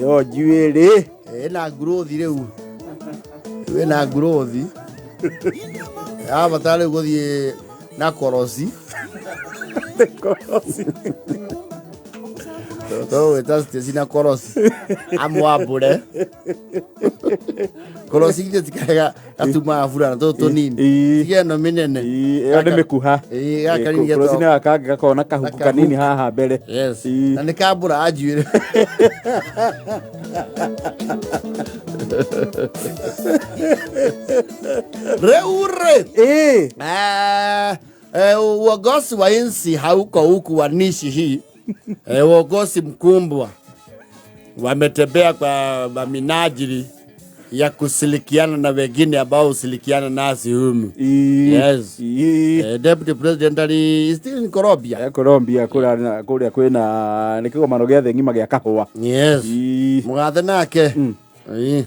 Ĩyo njuĩrĩ. Ĩna nguruthi rĩu. Ĩna nguruthi. Yabatara rĩu gũthiĩ na korosi. Korosi. Tũgwĩta Stacy na korosi. Amwambũre. Korosi githĩ ti karĩa gatumaga burana tũtũ tũnini. Ĩĩ. Tiga ĩno mĩnene. Ĩĩ, ĩyo nĩ mĩkuha. Ĩĩ, gaka nini Korosi getagwo- nĩ gaka kangĩ gakoragwo na kahuku Na kanini kahuku. haha mbere. Yes. Ĩĩ. Na nĩ kambũra njuĩrĩ. Rĩu rĩ Ĩĩ. Uongozi wa nchi hauko huku wa nishi hii uongozi mkubwa wametembea kwa minajili ya kushirikiana na wengine ambao hushirikiana nasi humu. Ĩĩ. Yes. Ĩĩ. Deputy President ali still in Colombia. Colombia kũrĩa kũrĩa kwĩna nĩ kĩgomano gĩa thĩ ng'ima gĩa kahũa. Yes. Ĩĩ. Mũgathe nake. Ĩĩ.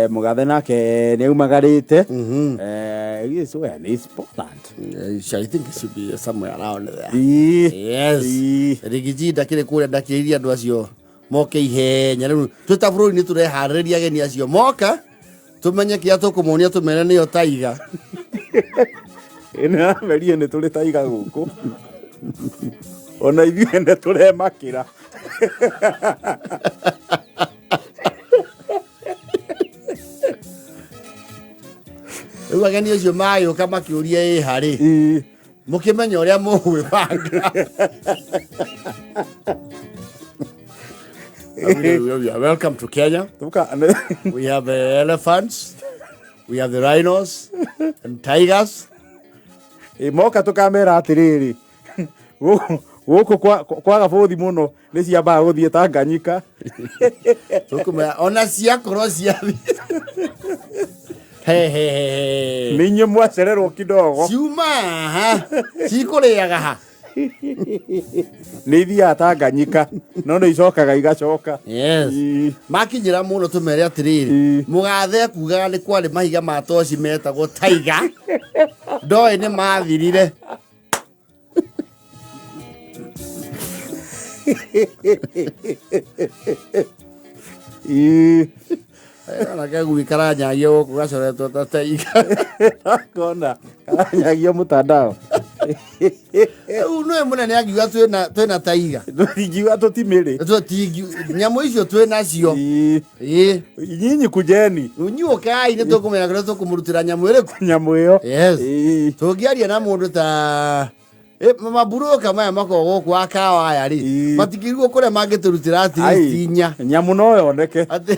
Mũgathe nake nĩ aumagarĩte. Yes, where is Poland? I think it should be somewhere around there. Ĩĩ. Yes. Ĩĩ. Rigiji ndakĩrĩ kũrĩa ndakĩrĩirie andũ acio moke ihenya rĩu twĩ ta bũrũri nĩ tũreharĩrĩria ageni acio moka tũmenye kĩrĩa tũkũmonia tũmere nĩyo taiga. Ĩ nĩ nĩ tũrĩ taiga gũkũ. Ona ithuĩ nĩ tũremakĩra. Rĩu ageni acio magĩũka makĩũria ĩ harĩ Ĩĩ. mũkĩmenya ũrĩa mũgwĩbanga. We are welcome to Kenya. Tũka We have the elephants, we have the rhinos and tigers. Ĩ, moka tũkamera atĩrĩrĩ gũkũ gũkũ kwaga bũthi mũno nĩ ciambaga gũthiĩ Tanganyika. Tũkũmera ona ciakorwo ciathiĩ. He he he he. Nĩ inyuĩ mwacererwo kidogo. Ciuma haha cikũrĩaga ha. Nĩ ithiaga Tanganyika no nĩ icokaga igacoka. Yes. Ĩĩ. Makinyĩra mũno tũmere atĩrĩrĩ Ĩĩ. mũgathe akugaga nĩ kwarĩ mahiga ma toci metagwo taiga ndoĩ nĩ mathirire. Ĩĩ. Ona kagui karanyagia gũkũ gacoretwo ta taiga. Kona karanyagia mtandao. Rĩu nĩwe mũnene angiuga twĩna taiga. Tũtingiuga tũtimĩrĩ. Nyamũ icio twĩ nacio. Ĩĩ. Ĩĩ. Nyinyi kujeni. Inyuĩ ũkai nĩ tũkũmenya kũrĩa tũkũmũrutĩra nyamũ ĩrĩkũ. Nyamũ ĩyo. Yes. Ĩĩ. Tũngĩaria na mũndũ ta maburoka maya makoragwo gũkũ akawa aya rĩ Ĩĩ. matikĩrigwo kũrĩa mangĩtũrutĩra at least Ai, inya. Nyamũ no yoneke. Atĩ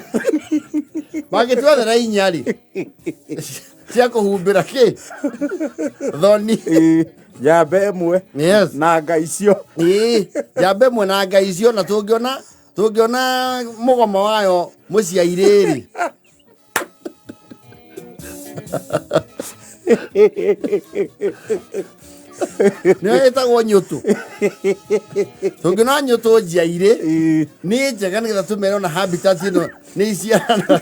mangĩtwethera inya rĩ cia kũhumbĩra kĩ thoni. Ĩĩ. Njamba ĩmwe Yes. na nga icio. Ĩĩ, njamba ĩmwe na ngai icio na tũngĩona mũgomo wayo mũciairĩ rĩ nĩyo ĩtagwo nyũtũ. Tũngĩona nyũtũ njiairĩ Ĩĩ. nĩ njega nĩgetha tũmere ona habitat ĩno nĩ iciarana.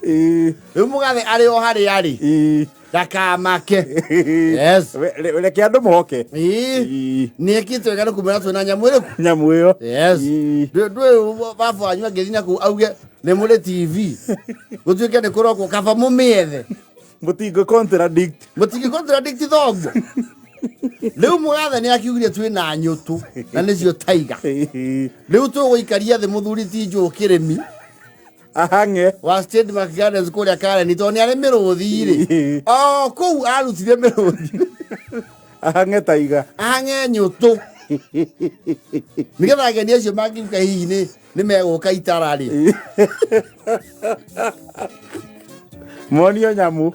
Ĩĩ. Rĩu mũgathe arĩ o harĩa arĩ Ĩĩ. ndakamake. Yes. Reke andũ moke. Ĩĩ. Ĩĩ. Nĩ ekĩte wega nĩ kumĩra twĩna nyamũ ĩrĩkũ. Nyamũ ĩyo. Yes. Ĩĩ. Ndũĩ baba wanyu angĩthiĩ na kũu auge nĩ mũrĩ TV gũtuĩke nĩ kũrokwo kaba mũmĩethe. Mũtingĩ contradict. Mũtingĩ contradict thoguo. Rĩu mũgathe nĩ akiugire twĩna nyũtũ na nĩcio taiga. Ĩĩ. Rĩu tũgũikaria thĩ mũthuri ti Njũũ Kĩrĩmi Ahang'e. wa State Park Gardens kũrĩa Karen tondũ nĩ arĩ mĩrũthi rĩ. Ĩĩ. O kũu arutire mĩrũthi. Ahang'e taiga. Ahang'e nyũtũ. Nĩgetha ageni acio mangĩũka hihi nĩ megũka itara rĩ. Monio nyamũ.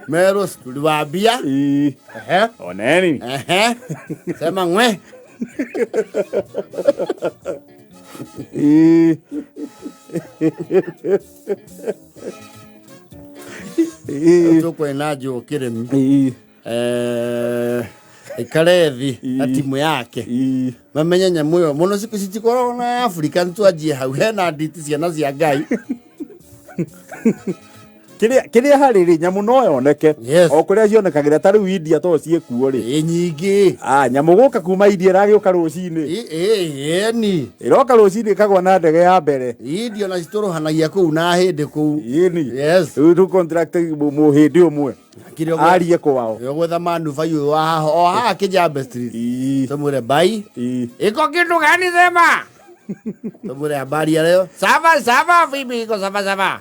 Merwo tuliwaambia. Ĩĩ. Ehe. Oneni. Ehe. Sema ng'we. Ĩĩ. Ĩĩ. Tũkwena Njũũ Kĩrĩmi. Ĩĩ. Aikare thĩ na timu yake. Ĩĩ. Mamenye nyamũ ĩyo mũno citikoragwo na Africa nĩtwanjie hau hena nditi ciana cia Ngai. Kiria harĩ rĩ, nyamũ no yoneke. Yes. O kũrĩa cionekagĩra, ta rĩu India to ciĩkuo rĩ. Ĩ nyingĩ. Ah, nyamũ gũka kuma India ĩragĩũka rũcinĩ. Ĩni. Ĩroka rũcinĩ ĩkagwa na ndege ya mbere. India na citũrũhanagia kũu na hĩndĩ kũu. Ĩni. Yes. Rĩu tũ contract mũhĩndĩ ũmwe Kĩrĩa arie kwao. Ũgwetha manubai ũyũ wa haha o haha Kijambe Street. Ii, Tumwĩre bai. ii. Iko kitu gani sema? Tumwĩre habari ya leo. Sawa sawa vipi iko sawa sawa.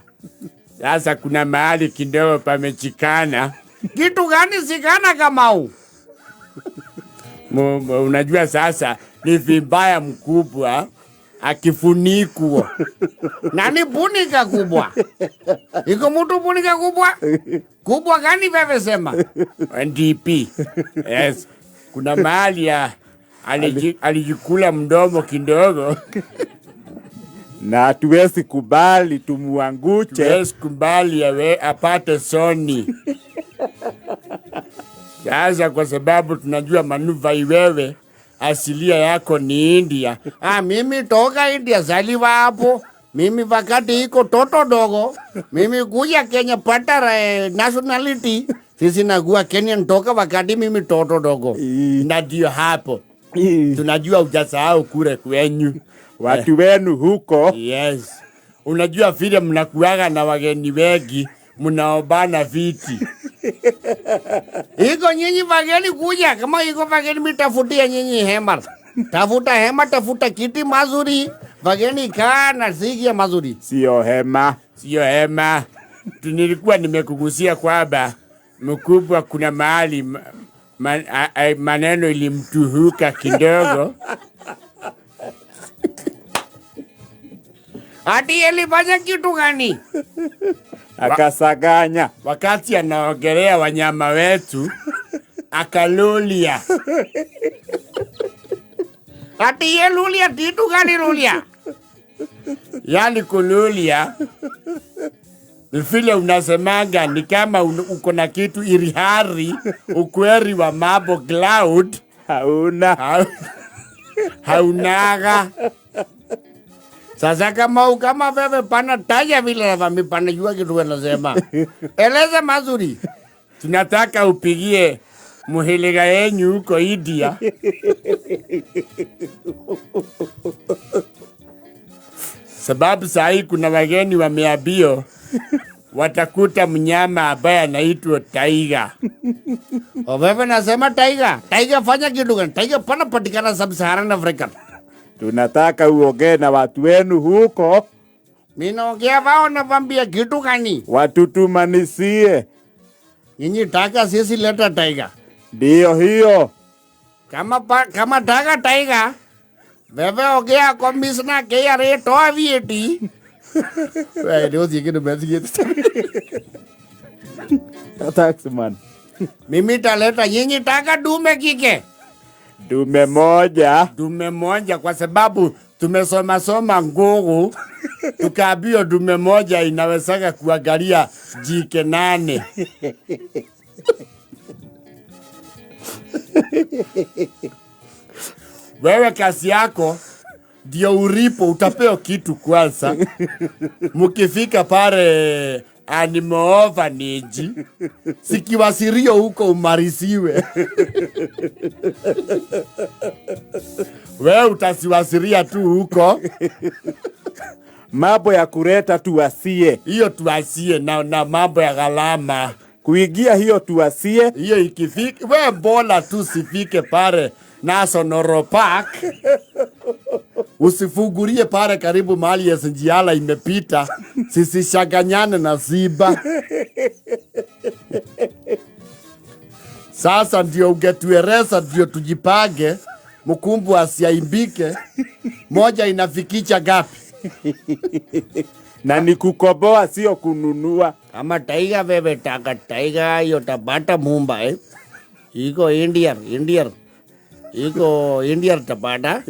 Sasa kuna mahali kidogo pamechikana. Kitu gani sikana Kamau? Unajua sasa ni vibaya mkubwa akifunikwa. Nani punika kubwa? Iko mtu punika kubwa? Kubwa gani wewe sema? NDP. Yes. Kuna mahali ya alijikula mdomo kidogo. Na hatuwezi kubali tumuanguche. Yes, kubali awe apate soni. Sasa kwa sababu tunajua manuva iwewe asilia yako ni India. Ah, mimi toka India zaliwa hapo. Mimi wakati iko toto dogo, mimi kuja Kenya pata nationality. Sisi nakuwa Kenyan toka wakati mimi toto dogo. Ii, Na ndio hapo ii. tunajua hujasahau kule kwenyu. Watu wenu huko. Yes. Unajua vile mnakuaga na wageni wengi, mnaombana viti. Iko nyinyi wageni kuja, kama iko wageni mitafutia nyinyi hema. Tafuta hema, tafuta kiti mazuri. Wageni kaa na sikia mazuri. Sio hema. Sio hema. Nilikuwa nimekugusia kwamba mkubwa kuna mahali maneno ilimtuhuka kidogo. Ati alifanya kitu gani? Akasaganya. Wakati anaongelea wanyama wetu akalulia. Ati ye lulia kitu gani lulia? Yaani kululia ni vile unasemanga ni kama uko na kitu irihari ukweli wa mambo cloud Hauna. Haunaga. Sasa kama wewe pana taja vile na mimi pana jua kitu wanasema. Eleza mazuri. Tunataka upigie muhiliga yenyu huko India. Sababu saa hii kuna wageni wameambio watakuta mnyama ambaye anaitwa taiga. Wewe nasema taiga. Taiga fanya kitu gani? Taiga pana patikana sub-Saharan Africa. Tunataka uongee na watu wenu huko. Mimi naongea wao nawaambia kitu gani? Watutumanisie. Nyinyi taka sisi leta taiga. Ndio hiyo. Kama taka taiga, wewe ongea commissioner KRA toa VAT. Wewe ndio usikie message. Taxman. Mimi taleta nyinyi taka dume kike. Dume moja. Dume moja kwa sababu tumesoma soma ngugu tukaambiwa dume moja inawezaka kuangalia jike 8. Wewe kazi yako ndio uripo utapewa kitu kwanza. Mkifika pale animal orphanage, sikiwasirio huko umarisiwe. Wewe utasiwasiria tu huko. Mambo ya kuleta tuasie. Hiyo tuasie na mambo ya gharama. Kuingia hiyo tuasie. Hiyo ikifika, we bora tu sifike pale National Park. Usifungulie pale karibu mahali ya SGR imepita, sisishanganyane na simba. Sasa ndio ungetueleza ndio tujipange, mkumbu asiaimbike. Moja inafikisha gapi? Na ni kukoboa sio kununua. Kama taiga wewe taka taiga hiyo tapata Mumbai. Iko India, India. Iko India tapata.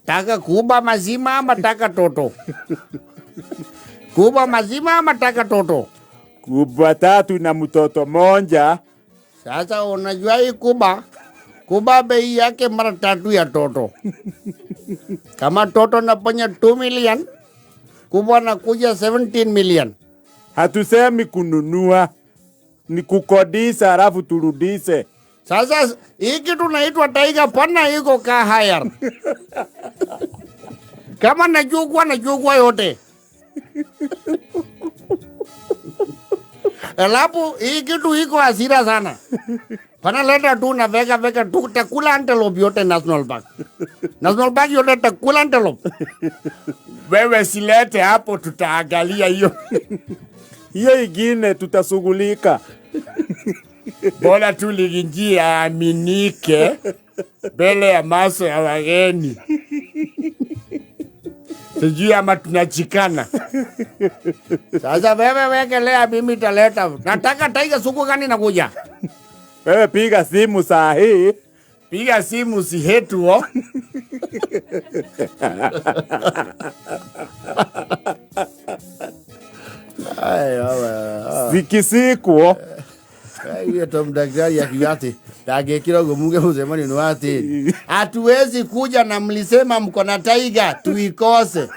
Taka kuba mazima ama taka toto? Kuba mazima ama taka toto? Kubwa tatu na mtoto moja. Sasa unajua hii kuba bei yake mara 3 ya toto. Kama toto naponya 2 million, kubwa nakuja 17 million. Hatusemi kununua, ni kukodisha alafu turudishe. Sasa hii kitu naitwa tiger pana iko ka hire. Kama nachukua nachukua yote. Alafu hii kitu iko hasira sana. Panaleta tu na vega vega tu takula antelope yote National Park. National Park yote takula antelope. Wewe silete hapo, tutaangalia hiyo. Hiyo ingine tutashughulika. Bora tu liginji aaminike mbele ya maso ya wageni. Sijui ama tunachikana. Sasa wewe wekelea, mimi taleta. Nataka tiger siku gani nakuja? Wewe piga simu saa hii. Piga simu si hetu. Zikisikuo. Hiyo to mdaktari akiuga ati ndangĩkĩra ũguo muge mũcemanio nĩ wa atĩrĩ, hatuwezi kuja na mlisema mko na tiger tuikose,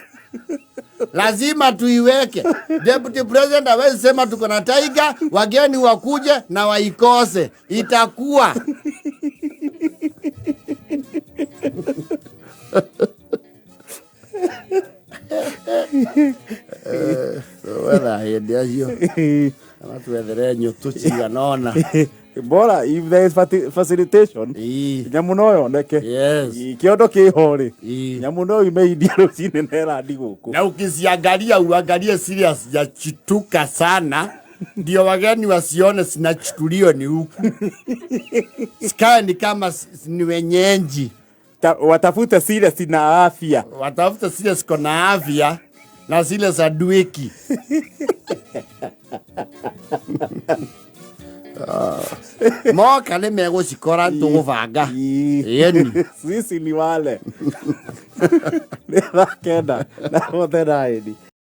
lazima tuiweke. Deputy President hawezi sema tuko na tiger, wageni wakuje na waikose, itakuwa wetha hĩndĩ acio amatwethere nyũtũ cigana ũna. Bora if there is facilitation, nyamu no yoneke. Yes. Kiondo kiho ri, Ii. nyamu no yume India rucini na ĩrandi gũkũ. Na ukiziangalia uangalie serious sijachituka sana, ndio wageni wasione zinachukuliwa ni huku. Sikae ni kama ni wenyeji. Watafute zile zina afya. Watafute zile ziko na afya na zile za dwiki. Moka nĩ megũcikora tũgũbanga. Ĩni. Sisi ni wale. Nĩ thaa 9 na 49.